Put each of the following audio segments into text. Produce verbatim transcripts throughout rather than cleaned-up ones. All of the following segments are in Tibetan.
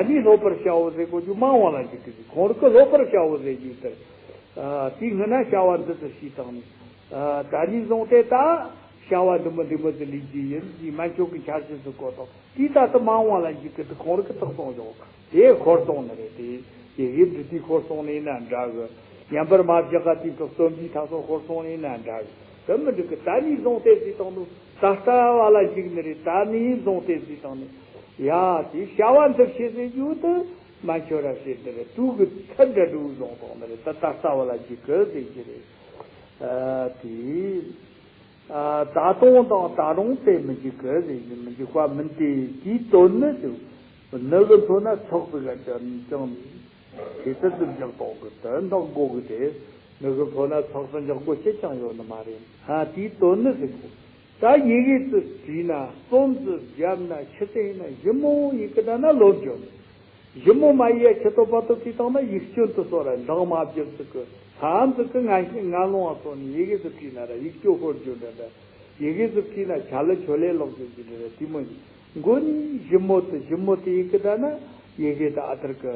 ད་ནི་སློབ་པར་བྱའོ་ཟེར་གོ་རྒྱུ་མང་བ་ལ་འཇུག་གི་ཟེར། ཁོང་རང་གི་སློབ་པར་བྱའོ་ཟེར་རྒྱུ་དེར། ཨ། དེའི་སྔོན་ན་བྱ་བ་འདི་ཚོ་བྱས་བཏང་ནས། ཨ། ད་ནི་བཟུང་སྟེ་ད་བྱ་བ་འདི་མོ་འདི་མོ་ཟིག་ལས་རྒྱུ་ཡིན་ཟེར། སྨན་ཆུང་གི་འཆར་གཞི་ཟིག་བཀོད་དང་། དེའི་ད་ལྟ་མང་བ་ལ་འཇུག་གི་དེ་ཁོང་རང་གི་ཐག་སོང་བཞག་དེ་ཤོར་སོང་ནི་རེད། དེ་ཡི་གེ་འབྲི་དུས་ཤོར་སོང་ནི་ཡིན་ན་འདྲ་གི། ཉམས་པར་མ་བཞག་ག་དུས་ཀྱི་རྩོམ་འབྲིའི་ཐག་སོང་ཤོར་སོང་ནི་ཡིན་ན་འདྲ་གི། དེ་མི་འགྲིག་གི། ད་ནི་བཟུང་སྟེ་ཟེར་བཏང་དུས་ད་ལྟ་བ་ལ་འཇུག་ནི་རེད། ད་ནི་བཟུང་སྟེ་ཟེར་བཏང་ནི། ཡ། དེ་བྱ་བ་འདི་བྱེད་ཟེར་རྒྱུ་དེ་སྨན་ཆུང་ར་བྱེད་ནི་རེད། དུས་ཀྱི་ཚད་འདྲ་འདྲ་བོ་བཟུང་བཏང་ནི་རེད། ད་ད་ལྟ་བ་ལ་འཇུག་གི་ཟེར་རྒྱུ་རེད། ཨ། དེ། ཨ། ད་དུང་དང་ད་རུང་སྟེ་མི་འཇུག་གི་ཟེར་རྒྱུ། མི་འཇུག་པ་མིན་ཏེ། དེའི་དོན་ནི་ཟེར། ནི་གི་མཚོན་ན་ཚགས་ཟིག་ག་ཅང་ཅང་ནི། དེ་ཚོ་ཙིག་རྒྱག་གཏོང་གི་དེ་འདོགས་དགོས་གི་དེ། ནི་གི་མཚོན་ན་ཚགས་སུ་འཇོག་དགོས་ཅི་ཅང་ཡོད་ནི་མ་རེད། ཧ། དེའི་དོན་ནི་ཟེར་གོ། ད་ཡི་གེ་ཙིག་བྲིས་ན། རྩོམ་ཙིག་བརྒྱབ་ན། ཆི་ཙིག་ཡིན་ན་ཞིབ་མོ་ཡི་གེ་ད་ན་ལོབས་འགྱོ་ནི། ཞིབ་མོ་མ་ཡིས་ཡ་ཆུ་ཐོག་པ་ཐོག་གིས་བཏང་ན་ཡིག་སྐྱོན་དུ་སོ་ར་འདང་མ་བརྒྱབ་ཟིག་གི། ཧམ་ཟིག་གི་ངན་ངན་སློང་བ་སོང་ནས་ཡི་གེ་ཟིག་བྲིས་ན་ར་ཡིག་སྐྱོན་ཤོར་རྒྱུ་འདྲ་འདྲ། ཡི་གེ་ཟིག་བྲིས་ན་ཆ་ལ་ཆོ་ལེ་ལོག་རྒྱུ་འདྲ་འདྲ། དེ་མོ་ཡིན། མགོ་ནས་ཞིབ་མོ་དུ་ཞིབ་མོ་དུ་ཡི་གེ་ད་ན་ཡི་གེ་ད་ཨ་ཐར་གི་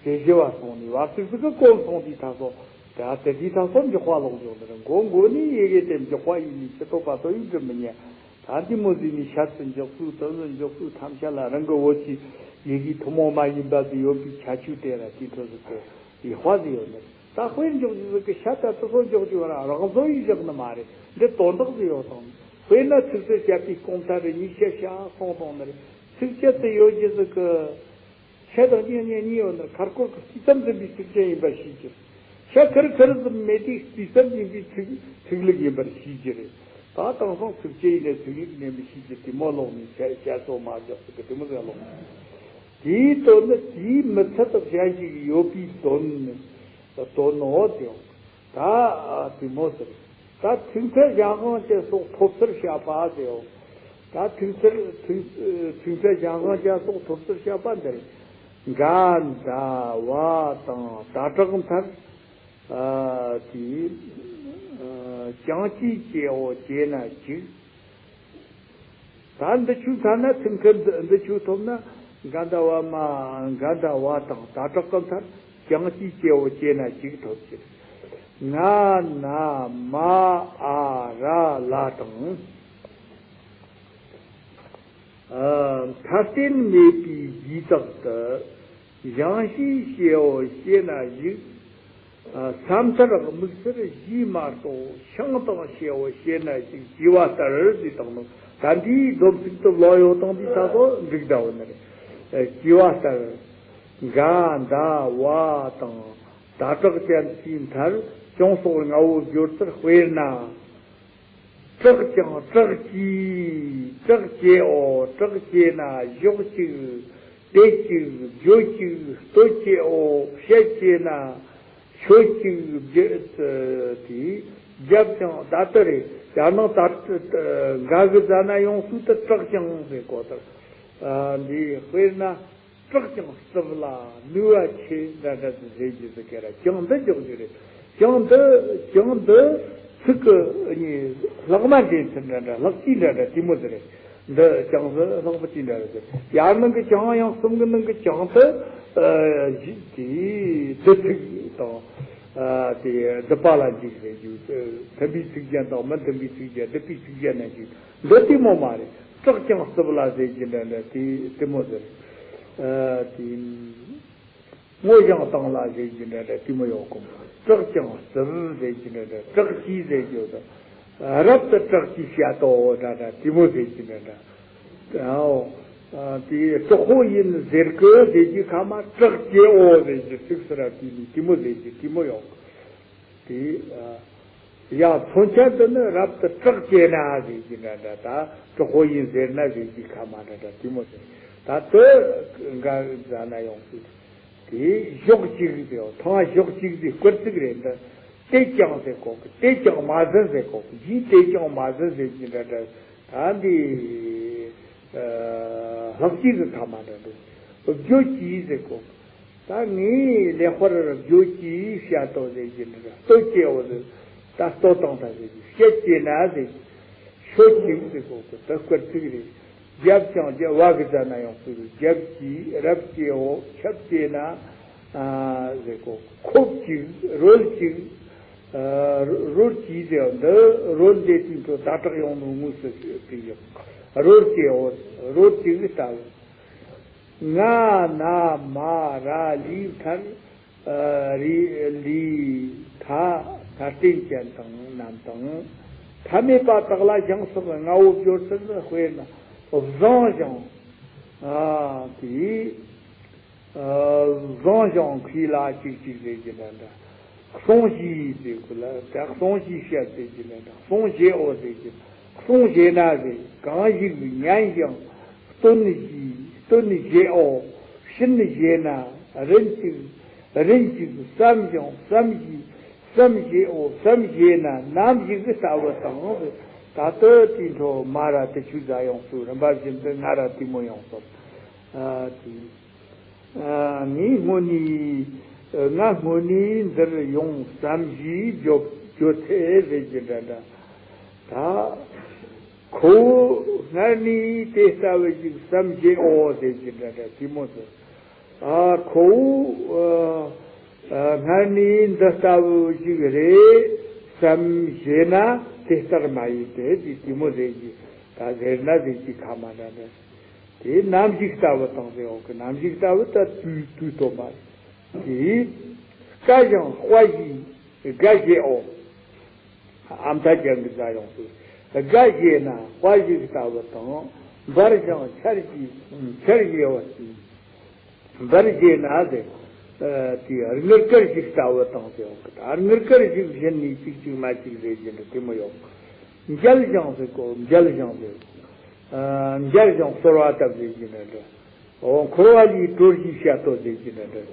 ཟེར་ཞི་བ་སོང་ནས་བར་ཚིག་ཟིག་གི་གོམས་སོང་དུས་ད་སོ། ད་དེ་དུས་ད་སོ་མགྱོགས་པ་ལོག་འགྱོ་ནི་རེད། མགོ་མགོ་ནས་ཡི་གེ་དེ་མགྱོགས་པ་ཡིན་ནས་ཆུ་ཐོག་པ་ཐོག་ཡིན་དུ་མི་ཉན། ད་འདི་མོ་ཟིག་ནི་ཤ་ཚུ་འཇོག་ཚུ་དུ་ཚུ་འཇོག་ཚུ་ཐམས་ཅད་ལ་རང་གི་བོད་ཀྱི་ཡི་གེ་ཐུན་མོང་མ་ཡིན་པ་ཟིག་ཡོད་པའི་ཁྱད་ཆོས་དེ་ར་དེ་འཕྲོ་ཟིག་གི་ཡིག་པ་ཟིག་ཡོད་ནི། ད་དཔེར་འཇོག་རྒྱུ་ཟིག་གི་ཤ་ད་དུ་སོ་འཇོག་རྒྱུ་ར་རང་བཟོ་ཡིས་བཞག་ནི་མ་རེད། འདི་དོན་དག་ཟིག་ཡོད་དང་། དཔེར་ན་ཚིགས་སུ་བཅད་པའི་གོང་མཐའ་རེ་གཉིས་བཤད་བྱ་སོང་དང་ནི་རེད། ཚིགས་བཅད་དུ་ཡོད་རྒྱུ་ཟིག་གི། ཤ་དང་གཉིས་གཉིས་གཉིས་ཡོད་ན་ཁར་སྐོར་གྱི་དུས་མཚམས་འཛིན་པའི་ཚིགས་བཅད་ཡིན་པར་ཤེས་རྒྱུ། ཤ་ཁར་ཁར་ཙམ་མེད་དུས་དུས་མཚམས་འཛིན་པའི་ཚིག་ཚིག་ལུགས་ཡིན་པར་ཤེས་རྒྱུ་རེད། ད་དེང་སང་ཚིགས་བཅད་ཡིན་ནའི་ཚིག་ལུགས་ནས་མི་ཤེས་རྒྱུ་དེ་མོ་ལོག་ནས་བཤད་བཤད་སོ་མ་བཞག་ཟིག་གི་དེ་མོ་ཟིག་ལོག་ནས། དེའི་དོན་ནི་དེའི་མི་ཚད་དུ་གཞན་ཞིག་ཡོད་པའི་དོན་ནི་དོན་ནོ་དེའོ། ད་དེ་མོ་ཟེར། ད་ཐིག་ཚད་གཞན་དབང་ཅན་སོགས་ཐོབ་ཚུལ་བཤད་པ་ཟེར། ད་ཐིག་ཚད་ཐིག་ཐིག་ཚད་གཞན་དབང་ཅན་སོགས་ཐོབ་ཚུལ་བཤད་པ་འདིར། འགའ་ཟླ་བ་དང་ཟླ་གྲོགས་མཐར། ཨ། དེ། ཨ། ཀྱང་གཅིག་སྐྱེ་བོ་སྐྱེ་ན་གཅིག་ད་འདི་ཆོས་ཚར་ན་ཐིག་ཚད་འདི་འདི་ཆོས་ཐོབ་ན། འགའ་ཟླ་བ་མ་འགའ་ཟླ་བ་དང་ཟླ་གྲོགས་ཀྱི་མཐར་ཀྱང་གཅིག་སྐྱེ་བོ་སྐྱེ་ན་གཅིག་ཐོབ་ཕྱིར། ང་ན་མ་ཨ་ར་ལ་དང་། ཨ། མཐའ་རྟེན་མེད་པའི་རྒྱུད་དག་ཏུ། ཞིང་ཞེས་སྐྱེ་བོ་སྐྱེ་ན་གཅིག་ས་མཐར་དམིགས་བསལ་གཞི་མ་གཏོགས་ཤིང་དང་སྐྱེ་བོ་སྐྱེ་ན་ཞིག་ཅེས་པ་ལྟར་ཟེར་བཏང་ནོ། ད་འདིའི་སྡོམ་ཚིག་ཏུ་ལོག་ཡོད་དང་འདི་ད་གཟོད་འགྲིག་འདྲ་བོ་ནི་རེད། ཅེས་པ་ལྟར། འགའ་ཟླ་བ་དང་ཟླ་གྲགས་ཅན་གྱི་མཐར་ཅུང་སོགས་ལྔ་བོ་སྦྱོར་ཚུལ། དཔེར་ན། གྲགས་ཀྱང་གྲགས་ཀྱིས་གྲགས་སྐྱེའོ། གྲགས་སྐྱེ་ན་གཞོག་གཅིག་དེ་གཅིག་བརྗོད་གཅིག་ལྟོས་སྐྱེའོ། བཤད་སྐྱེ་ན་ཆོད་གཅིག་བརྗོད་དེ་རྒྱབ་ཀྱང་ད་ལྟ་རེད། ཡང་ན་ད་འགའ་གི་ཟ་ན་ཡོང་སུ་དུ་གྲགས་ཀྱང་ཟེར་གོ་ད། འདི་དཔེར་ན། སྐྲག་ཀྱང་རྩུབ་ལ་ནུས་པ་ཆེ་འདྲ་འདྲ་དུ་ཟེར་རྒྱུ་ཟིག་ག་ར་ཀྱང་འདི་འཇོག་རྒྱུ་རེད། ཀྱང་འདི་ཀྱང་འདི་ཚིག་གི་གཉིས་ལྷག་མ་འདྲེན་ཚུལ་འདྲ་འདྲ་ལྷག་བཅས་འདྲ་འདྲ་དེ་མོ་ཟིག་རེད། འདི་ཀྱང་འདི་ལྷག་མ་བཅས་འདྲ་རེད་ཟེར། ཡར་ནང་གི་ཀྱང་ཡང་གསུམ་གི་ནང་གི་ཀྱང་འདི་ཨ་གཞི་དེ་འདི་ཚིག་དང་ཨ་དེ་སྡུད་པ་ལ་འཇུག་ཟེར་རྒྱུ། མཐུན་པའི་ཚིག་རྒྱན་དང་མི་མཐུན་པའི་ཚིག་རྒྱན་སྡུད་པའི་ཚིག་རྒྱན་ནང་འཇུག་འདི་དེ་མོ་མ་རེད། སྐྲག་ཀྱང་རྩུབ་ལ་ཟེར་གྱི་འདྲ་འདྲ་དེ་དེ་མོ་ཟེར། ཨ་དེ་སྔོ་ལྗང་དྭངས་ལ་ཟེར་གྱི་འདྲ་འདྲ་དེ་མོ་ཡོད་གོ། སྐྲག་ཀྱང་རྩུབ་ཟེར་གྱི་འདྲ་འདྲ་སྐྲག་གིས་ཟེར་གྱི་འདྲ། རབ་ཏུ་སྐྲག་གིས་བཤད་དོ་འདྲ་འདྲ་དེ་མོ་ཟེར་གྱི་འདྲ་འདྲ། ཨའོ། ཨ་དེ་གྲོགས་པོ་ཡིན་ཟེར་གི་ཟེར་གྱི་ཁ་མ་སྐྲག་སྐྱེའོ་ཟེར་གྱི་ཚིག་སུ་ར་དེ་ནི་དེ་མོ་ཟེར་གྱི་དེ་མོ་ཡོད་གོ། དེ། ཡང་མཚོན་ཆ་འདི་ནི་རབ་ཏུ་སྐྲག་སྐྱེ་ན་ཟེར་གྱི་འདྲ་འདྲ་ད་གྲོགས་པོ་ཡིན་ཟེར་ན་ཟེར་གྱི་ཁ་མ་འདྲ་འདྲ་དེ་མོ་ཟེར། ད་དེ་འགའ་ཟ་ན་ཡོང་གི། དེ་གཞོག་གཅིག་ཟེར་ཐང་གཞོག་གཅིག་ཟེར་སྐུར་ཚིག་རེད་འདི། དེ་ཀྱང་ཟེར་གོ་གི། དེ་ཀྱང་མ་ཟིན་ཟེར་གོ་གི། ཡིས་དེ་ཀྱང་མ་ཟིན་ཟེར་གྱི་འདྲ་འདྲ། ད་འདི་ལྷག་གཅིག་གི་ཁ་མ་འདྲ་འདུག་བརྗོད་ཀྱིས་ཟེར་གོ། ད་ངས་ལེགས་པར་བརྗོད་ཀྱིས་བཤད་དོ་ཟེར་གྱི་འདུག་ལྟོས་ཀྱི་འོ་ཟེར། ད་ལྟོས་དང་ད་ཟེར་གྱི་བཤད་ཀྱི་ན་ཟེར་གྱི་ཤོད་ཀྱི་ཟེར་གོ་གི་ད་སྐུར་ཚིག་རེད། རྒྱབ་ཀྱང་རྒྱབ་བ་གི་ཙ་ན་ཡོང་ཚུལ། རྒྱབ་ཀྱིས་རབ་ཀྱི་འོ་ཁྱབ་ཀྱི་ན། ཨ་ཟེར་གོ། ཁོབ་ཅིག་རོལ་ཅིག་ཨ་རོལ་ཅིག་ཟེར་འདི་རོལ་འདི་དུས་ཚོད་ད་དྲག་ཡོང་ནོ་དངོས་སུ་ཞིག་ཡོད། རོལ་ཅིག་འོ་རོལ་ཅིག་ལྟ་བུ། ང་ན་མ་ར་ལི་མཐར། ཨ་རི་ལི་ཐ་མཐའ་རྟེན་ཅན་དང་རྣམས་དང་། མཐའ་མེད་པ་དག་ལ་བཞེངས་སོགས་ལྔ་བོ་སྦྱོར་ཚུལ་དཔེར་ན་བཟང་ཞིང་། ཨ་དེ་ཨ་བཟང་ཞིང་མཁས་ལ་ཅིག་ཅིག་ཟེར་གྱི་འདྲ་འདྲ། གསུང་བཞི་ཟེར་གོ་ལ་ད་གསུང་བཞི་བཤད་ཟེར་གྱི་འདྲ་འདྲ། གསུང་བཞི་འོ་ཟེར་གྱི། གསུང་བཞི་ན་ཟེར། གང་ཞིག་ཉན་ཞིང་སྟོན་བཞི། སྟོན་བཞི་འོ། ཕྱིན་བཞི་ན་རིན་ཅིག་རིན་ཅིག་བསམ་ཞིང་བསམ་བཞི། བསམ་བཞི་འོ། བསམ་བཞི་ན་ནམ་ཞིག་ལྟ་བུ་དང་ཟེར། ད་ལྟ་དེ་འཕྲོ་མ་ར་དེ་ཆུ་ཟ་ཡོང་སོང་། རིམ་པ་བཞིན་དུ་ང་ར་དེ་མོ་ཡོང་སོང་། ཨ་དེ། ཨ་ངས་སྔོན་ནས། ང་སྔོན་ནས་འདིར་ཡོང་བསམ་བཞིན་བརྗོད་བརྗོད་ཚེ་ཟེར་གྱི་འདྲ་འདྲ། ད་ཁོ་བོ་སྔར་ནས་དེ་ལྟ་བུ་ཞིག་བསམ་བཞིན་འོ་ཟེར་གྱི་འདྲ་འདྲ་དེ་མོ་ཟེར། ཨ་ཁོ་བོ་ཨ་སྔར་ནས་འདི་ལྟ་བུ་ཞིག་རེད་བསམ་བཞིན་ན་དེ་ལྟར་མ་ཡིན་ཏེ་དེ་དེ་མོ་ཟེར་གྱི། ད་ཟེར་ན་ཟེར་གྱི་ཁ་མ་འདྲ་འདྲ། དེ་ནམ་ཞིག་ལྟ་བུ་དང་ཟེར་འོ་གི། ནམ་ཞིག་ལྟ་བུ་ད་དུས་དུས་ཐོག་མ་རེད། དེ་སྐ་ཞིང་དཔའ་ཞིང་དགའ་ཞེས་འོ། ཨ་མཐའ་ཅན་གྱི་ཟ་ཡོང་དུས་དགའ་ཞེས་ན་དཔའ་ཞིག་ལྟ་བུ་དང་། འབར་ཞིང་འཆར་ཞིང་འཆར་ཞེས་འོ། འབར་ཞེས་ན་ཟེར། ཨ་དེ་དངུལ་དཀར་ཞིག་ལྟ་བུ་དང་ཟེར་འོ་གི། ད་དངུལ་དཀར་ཞིག་བཞིན་ནས་གཅིག་གཅིག་མ་གཅིག་ཟེར་གྱི་འདུག་དེ་མོ་ཡོང་། མཇལ་ཞིང་ཟེར་གོ། མཇལ་ཞིང་ཟེར། ཨ་མཇལ་ཞིང་གསོལ་བ་བཏབ་ཟེར་གྱི་འདྲ་འདྲ། འོ་འཁོར་བ་ལས་གྲོལ་ཞེས་བཤད་དོ་ཟེར་གྱི་འདྲ་འདྲ།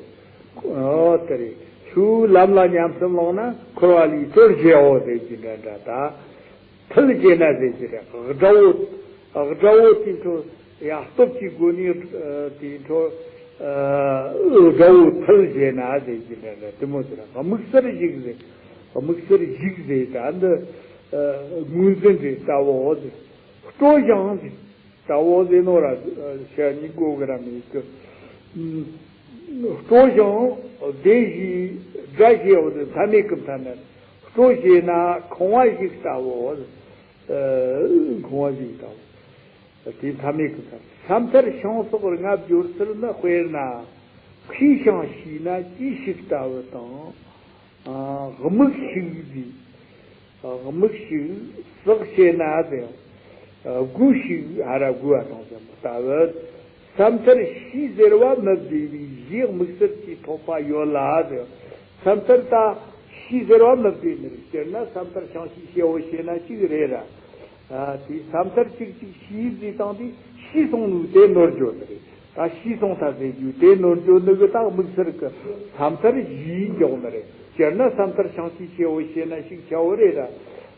འོ་དེ་རེད། ཆུ་ལམ་ལ་ཉམས་སུ་བླངས་ན་འཁོར་བ་ལས་གྲོལ་ཞེས་འོ་ཟེར་གྱི་འདྲ་འདྲ། ད་ཐུལ་ཞེས་ན་ཟེར་གྱི་རེད། དགྲ་བོ་དགྲ་བོ་དེ་ཚོ་ཡ་སྟོབས་ཀྱི་སྒོ་ནས་ཨ་དེ་ཚོ་ཨ་དགྲ་བོ་ཐུལ་ཞེས་ན་ཟེར་གྱི་འདྲ་འདྲ་དེ་མོ་ཟེར། དམིགས་བསལ་ཞིག་ཟེར། དམིགས་བསལ་ཞིག་ཟེར། ད་འདི་ཨ་ངོས་འཛིན་རེད། ལྟ་བུ་འོ་ཟེར། སྤྲོ་ཞིང་ཟེར། ལྟ་བུ་ཟེར་ནོ་ར་ཤ་ཉིད་གོ་གི་ར་མེད་ཀི། སྤྲོ་ཞིང་བདེ་ཞིང་དགའ་ཞེས་འོ་ཟེར། མཐའ་མེད་ཀི་མཐའ་ན། སྤྲོ་ཞེས་ན་ཁང་བ་ཞིག་ལྟ་བུ་འོ་ཟེར། ཨ་ཁང་བ་ཞིག་ལྟ་བུ། དེ་མཐའ་མེད་ཀི་མཐའ། ས་མཐར་ཤིང་སོགས་ལྔ་སྦྱོར་ཚུལ་ནི། དཔེར་ན་མཁས་ཤིང་ཞིག་ན་ཅི་ཞིག་ལྟ་བུ་དང་། ཨ་དམིགས་ཤིག་ཟེར། ཨ་དམིགས་ཤིག་ཟག་བྱས་ན་ཟེར། ཨ་དགོས་ཤིག་ཧ་ར་དགོས་པ་དང་ཟེར་ལྟ་བུ། ས་མཐར་ཤིང་ཟེར་བ་མི་བདེ་བའི་གཞི་དམིགས་བསལ་གྱིས་ཐོབ་པ་ཡོད་ལ་ཟེར། ས་མཐར་ད་ཤིང་ཟེར་བ་མི་བདེ་ནི་རེད། སྤྱིར་ན་ས་མཐར་ཤིང་ཞེས་བྱ་བ་བྱས་ན་གཅིག་རེད་ར། ཨ་དེ་ས་མཐར་གཅིག་གཅིག་ཤིང་ཟེར་སྟངས་དེ་ཤི་སོང་ནོ་དེ་ནོར་འགྲོ་ནི་རེད། ད་ཤི་སོང་ཐལ་ཟེར་རྒྱུ་དེ་ནོར་འགྲོ་ནི་གི་ད་དམིགས་བསལ་གི་ས་མཐར་ཞེས་འཇོག་ནི་རེད། སྤྱིར་ན་ས་མཐར་ཤིང་ཞེས་བྱ་བ་བྱས་ན་ཞིག་བྱ་བ་རེད་ར།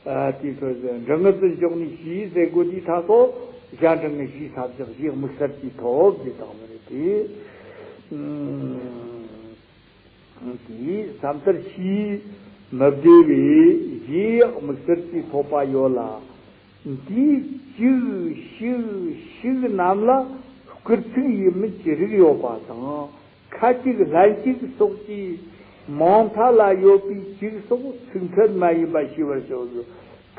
ཨ་དེ་ཚོ་འབྲི་ངུ་ཙི་འཇོག་ནི་ཞེས་ཟེར་དགོས་དུས་ད་སོ་གཞན་འབྲི་ངུ་ཞེས་ས་བཞག་ཞེས་དམིགས་བསལ་གྱིས་ཐོབ་ཅེས་བཏང་ནི་རེད་དེ། ཨུམ། དེས་ས་མཐར་ཤིང་མི་བདེ་བའི་གཞི་དམིགས་བསལ་གྱིས་ཐོབ་པ་ཡོད་ལ། འདིའི་ཅིག་ཤིག་ཤིག་རྣམས་ལ་སྐུལ་ཚིག་ཡིན་མིན་གྱི་རིགས་ཡོད་པ་དང་། ཁ་ཅིག་ལྷན་ཅིག་སོགས་ཀྱི་མིང་མཐའ་ལ་ཡོད་པའི་ཅིག་སོགས་ཚིག་ཕྲད་མ་ཡིན་པ་ཤེས་པར་བྱའོ།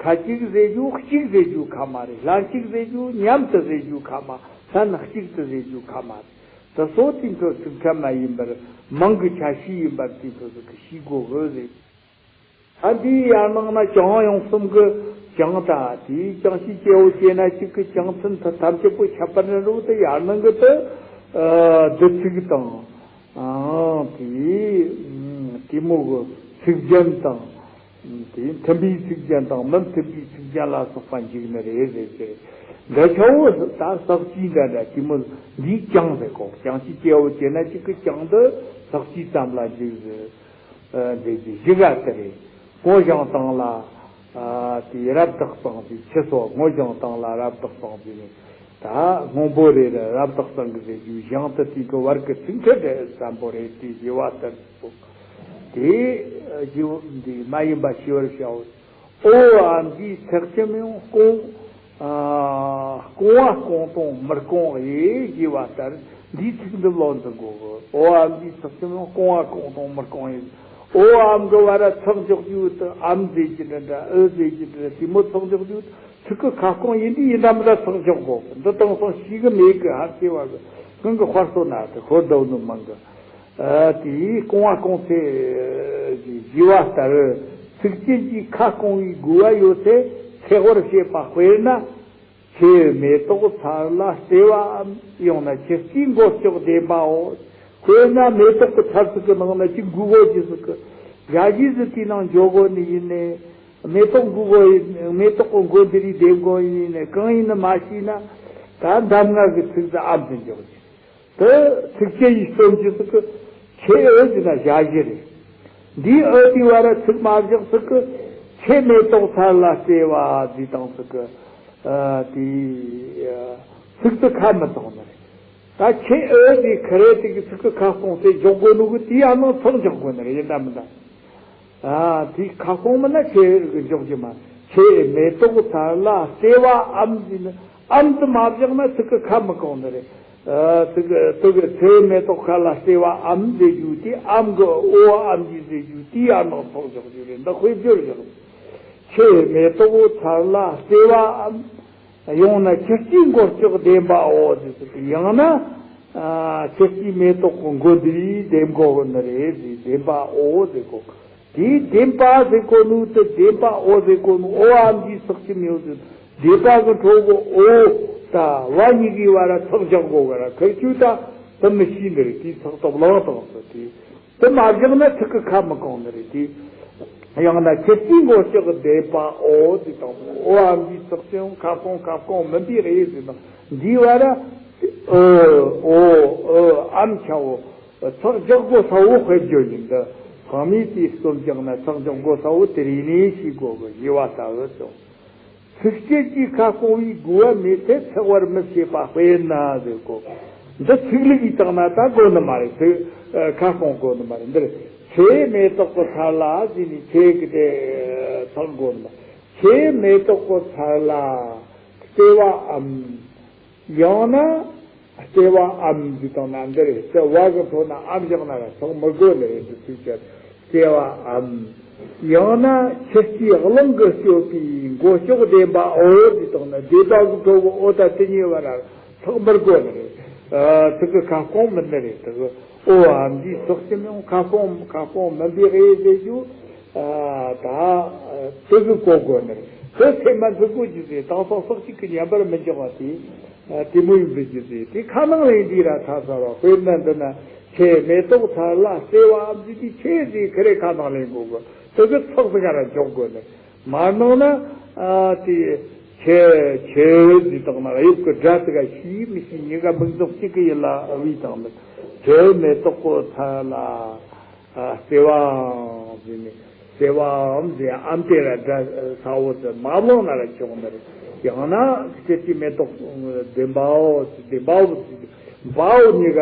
ཁ་ཅིག་ཟེར་རྒྱུ་གཅིག་ཟེར་རྒྱུ་ཁ་མ་རེད། ལྷན་ཅིག་ཟེར་རྒྱུ་མཉམ་དུ་ཟེར་རྒྱུ་ཁ་མ། ལྷན་གཅིག་ཏུ་ཟེར་རྒྱུ་ཁ་མ་རེད། དེ་སོགས་དེ་ཚོ་ཚིག་ཕྲད་མ་ཡིན་པར་མིང་གི་ཆ་ཤས་ཡིན་པར་དེ་ཚོ་ཟིག་གི་ཤེས་དགོས་གི་རེད། ད་འདིའི་ཡར་ནང་ན་ཀྱང་ཡོང་གསུམ་གི་ཀྱང་ད་དེའི་ཀྱང་ཞིག་སྐྱེ་བོ་སྐྱེ་ན་གཅིག་གི་ཀྱང་ཚུན་ཐ་ཐམས་ཅད་པོ་ཁྱད་པར་ནི་རུ་དེ་ཡར་ནང་གི་དེ་ཨ་བསྡུ་ཚིག་དང་། ཨང་དེ་དེ་མོ་གི་ཚིག་རྒྱན་དང་། དེ་མཐུན་པའི་ཚིག་རྒྱན་དང་མི་མཐུན་པའི་ཚིག་རྒྱན་ལ་སོགས་པ་འཇུག་ནི་རེད་ཟེར་གྱི་རེད། འདི་ཆ་བོ་ད་ཟག་བཅས་འདྲ་འདྲ་དེ་མོ་འདིའི་ཀྱང་ཟེར་གོ། ཀྱང་ཞིག་སྐྱེ་བོ་སྐྱེ་ན་གཅིག་གི་ཀྱང་དུ་ཟག་བཅས་ཙམ་ལ་འཇུག་ཟེར། འདི་གི་གཞི་ག་དེ་རེད། སྔོ་ལྗང་དང་ལ། ཨ་དེ་རབ་བཏགས་སྟངས་དེ་ཁྱི་སོགས་སྔོ་ལྗང་དང་ལ་རབ་བཏགས་སྟངས་དེ་ནི། ད་སྔོན་པོ་རེད་རབ་བཏགས་སྟངས་ཀྱི་ཟེར་རྒྱུ་ལྗང་དུ་དེ་ཚོ་བར་གྱི་ཚིག་ཕྲད་ཙམ་པོ་རེད། དེ་བཞི་བ་ལྟར་དུ་དེ་བཞི་བ་འདི་མ་ཡིན་པ་ཤེས་པར་བྱའོ། ཨོ་ཨ་འདིའི་ཚེག་ཅིག་ཡང་སྐོང་ ཨ། སྐོང་བ་སྐོང་སྟངས་མི་སྐོང་ཡེ་ཞེས་པ་ལྟར་འདིའི་ཚིག་འདི་ལོག་འཛིན་དགོས་གི། ཨོ་འམ་གྱི་ཚེག་གཅོད་ཡང་སྐོང་བ་སྐོང་སྟངས་མི་སྐོང་ཡེ། ཨོ་འམ་གྱི་བར་ཚེག་འཇོག་རྒྱུ་དེ་འམ་ཟེར་གྱི་འདྲ་འདྲ་ཨི་ཟེར་གྱི་འདྲ་དེ་མོ་ཚེག་འཇོག་རྒྱུ་ཚིག་གི་ཁ་སྐོང་ཡིན་དུས་ཡིན་ད་མི་ད་ཚེག་འཇོག་དགོས་གི། འདི་དེང་སང་ཤེས་གི་མེད་གི། ཧར་ཆེ་བ་གི་གང་གི་དཔར་སོ་ན་དེ་ཁོ་ཟློག་ནི་མང་གི། ཨ། དེའི་སྐོང་བ་སྐོང་ཚེ་ཞེས་པ་ལྟར་ཚིག་གཅོད་ཀྱི་ཁ་སྐོང་བའི་དགོས་པ་ཡོད་ཚེ་ཚེག་བར་བྱེད་པ། དཔེར་ན། ཆུ་མེ་ཏོག་ཚལ་ལ་ལྟེ་བའམ། ཡང་ན་ཆུ་སྐྱེས་མགོ་ལྕོག་ལྡེམ་པའོ། དཔེར་ན་མེ་ཏོག་གི་ཚལ་ཚིག་གི་ནང་ན་ཅིག་འགུག་གོ་རྒྱུ་ཟིག་གི། ཞ་ཞི་ཟིག་དེའི་ནང་འཇོག་གོ་ནི་ཡིན་ནི། མེ་ཏོག་འགུག་གོ་ཡིན། མེ་ཏོག་གི་མགོ་འདི་རིགས་ལྡེམ་གོ་ཡིན་ནི། གང་ཡིན་ནི་མ་ཤེས་ན། ད་འདབ་ལྔ་གི་ཚིག་དེ་འམ་དུ་འཇོག་རྒྱུ། དེ་ཚིག་གཅོད་ཡིས་སྟོན་རྒྱུ་ཟིག་གི། ཆུ་ཨི་ཟེར་ན་ཞ་ཞི་རེད། འདིའི་ཨི་དེའི་བར་ཚིག་མ་བཞག་ཟིག་གི། ཆུ་མེ་ཏོག་ཚལ་ལ་ལྟེ་བ་ཟེར་དང་ཟིག་གི། ཨ། དེའི་ཚིག་དེ་ཁ་མི་གཏོང་ནི་རེད། ད་ཆུ་ཨི་དེའི་ཁ་རེ་དེ་གི་ཚིག་གི་ཁ་སྐོང་ཚེ་འཇོག་དགོས་ནོ་གི། དེའི་ཨ་ནང་ཚེག་འཇོག་དགོས་ནི་རེད། ཡིན་ད་མིན་ད། ཨ། དེའི་ཁ་སྐོང་མིན་ན་ཆུ་གི་འཇོག་རྒྱུ་མ། ཆུ་མེ་ཏོག་ཚལ་ལ་ལྟེ་བའམ་ཟེར་ནི། འམ་དེ་མ་བཞག་ན་ཚིག་གི་ཁ་མི་གཏོང་ནི་རེད། ཨ། ཚིག་གི་ཚིག་གི་ཆུ་མེ་ཏོག་ཁ་ལ་ལྟེ་བའམ་ཟེར་རྒྱུ་དེ། འམ་གི་ཨོ་འམ་གྱི་ཟེར་རྒྱུ་དེའི་ཨ་ནང་ཚེག་འཇོག་རྒྱུ་རེད། འདི་དཔེ་བརྗོད་བཞག། ཆུ་མེ་ཏོག་ཚལ་ལ་ལྟེ་བའམ། ཡང་ན་ཆུ་སྐྱེས་མགོ་ལྕོག་ལྡེམ་པའོ་ཟེར་ཟེར་གི། ཡང་ན། ཨ། ཆུ་སྐྱེས་མེ་ཏོག་གི་མགོ་འདི་རིགས་ལྡེམ་གོ་གི་ནི་རེད་ཟེར། ལྡེམ་པའོ་ཟེར་གོ། དེའི་ལྡེམ་པ་ཟེར་གོ་ནོ་དེ། ལྡེམ་པའོ་ཟེར་གོ་ནོ་ཨོ་འམ་གྱི་ཚེག་གཅོད་ཡོད་ཟེར། ལྡེམ་པ་གི་འཕྲོ་གི་ཨོ་ད་བ་གཉིས་ཀའི་བར་ཚེག་འཇོག་དགོས་གི་ར། ཁིར་ཆོས་ད་དེ་མི་ཤེས་ནི་རེད། དེའི་ཚེག་དེ་བླངས་བཏང་ཟེར། དེ། དེ་མ་བཞག་ན་ཚིག་གི་ཁ་མི་གཏོང་ནི་རེད་དེ། ཡང་ན་ཆུ་སྐྱེས་མགོ་ལྕོག་ལྡེམ་པའོ་ཟེར་དང་། ཨོ་འམ་གྱི་ཚེག་གཅོད་ཡང་ཁ་སྐོང་ཁ་སྐོང་མིན་པའི་རེད་ཟེར་དང་། འདིའི་བར་ཨི་ཨོ་ཨི་འམ་ཆའོ། ཚེག་འཇོག་དགོས་ས་བོ་དཔེ་བརྗོད་ཡིན། འདི་ཚང་མས་དེ་སྟོན་བཞག་ན་ཚེག་འཇོག་དགོས་ས་བོ་དེ་རིགས་ནས་ཤེས་དགོས་གི། ཞེས་པ་ལྟ་བུ་དང་། ཚིག་གཅོད་ཀྱི་ཁ་སྐོང་བའི་དགོས་པ་མེད་ཚེ་ཚེག་བར་མི་བྱེད་པ། དཔེར་ན་ཟེར་གོ། འདི་ཚིག་ལེགས་ཀྱིས་བཏང་ན་ད་དགོས་ནི་མ་རེད། ཚིག་ཨ། ཁ་སྐོང་དགོས་ནི་མ་རེད། འདིར་ཆུ་མེ་ཏོག་གི་ཚལ་ལ་ཟེར་ནས་ཆུ་གི་དེ་ཚེག་དགོས་ནི་མ། ཆུ་མེ་ཏོག་གི་ཚལ་ལ་ལྟེ་བའམ། ཡང་ན་ལྟེ་བའམ་ཟེར་བཏང་ན་འདི་རེད། ལྟེ་བ་གི་འཕྲོ་ན་འམ་བཞག་ན་ར་ཚེག་མི་དགོས་ནི་རེད། འདི་ཚིག་གཅོད་ལྟེ་བའམ། ཡང་ན་ཆུ་སྐྱེས་གླང་གིས་སྐྱོད་པའི་མགོ་ལྕོག་ལྡེམ་པའོ་ཟེར་བཏང་ན། ལྡེམ་པ་གི་འཕྲོ་གི་ཨོ་ད་དེ་གཉིས་བར་ཚེག་མི་དགོས་ནི་རེད། ཨ། ཚིག་གི་ཁ་སྐོང་མིན་ནི་རེད། དེ་གི་ཨོ་འམ་གྱི་ཚེག་གཅོད་ཡང་ཁ་སྐོང་ཁ་སྐོང་མིན་པའི་རེད་ཟེར་རྒྱུ། ཨ། ད་དེ་གི་གོ་དགོས་ནི་རེད། དེ་སེམས་མ་འཛིན་དགོས་རྒྱུ་ཟེར། དེང་སང་ཚེག་གཅིག་གི་ཉམས་པར་མི་འཇོག་པ་དེ། ཨ། དེ་མོ་ཡིན་པའི་རྒྱུ་ཟེར། དེ་ཁ་ནང་ལེན་འདི་ར་ཚ་ཚ་ར། དཔེར་ན་འདི་ན་ཆུ་མེ་ཏོག་ཚལ་ལ་ལྟེ་བའམ་ཟེར་དུས་ཆུ་ཟེར་ཁ་རེ་ཁ་ནང་ལེན་དགོས་གི། དེ་གི་ཚེག་ཟིག་ག་ར་འཇོག་དགོས་ནི། མ་གནང་ན། ཨ། དེ་ཆུ་ཆུ་ཟེར་དང་ན་དབྱིབས་ཀྱི་སྒྲ་དེ་ག་ཤེས་མི་ཤེས། གཉིས་ཀ་མིང་རྫོགས་གཅིག་གི་ཡིན་ལ་བའི་དང་ནི། ཆུ་མེ་ཏོག་གི་ཚལ་ལ། ཨ། ལྟེ་བའམ་ཟེར་ནས། ལྟེ་བའམ་ཟེར་འམ་དེ་ལ་སྒྲ་ས་བོ་དེ་མ་བླངས་ན་ར་ཆོག་ནི་རེད། ཡང་ན་ཆུ་སྐྱེས་མེ་ཏོག་ལྡེམ་པའོ། ལྡེམ་པའོ་ཟེར། པའོ་གཉིས་ཀ་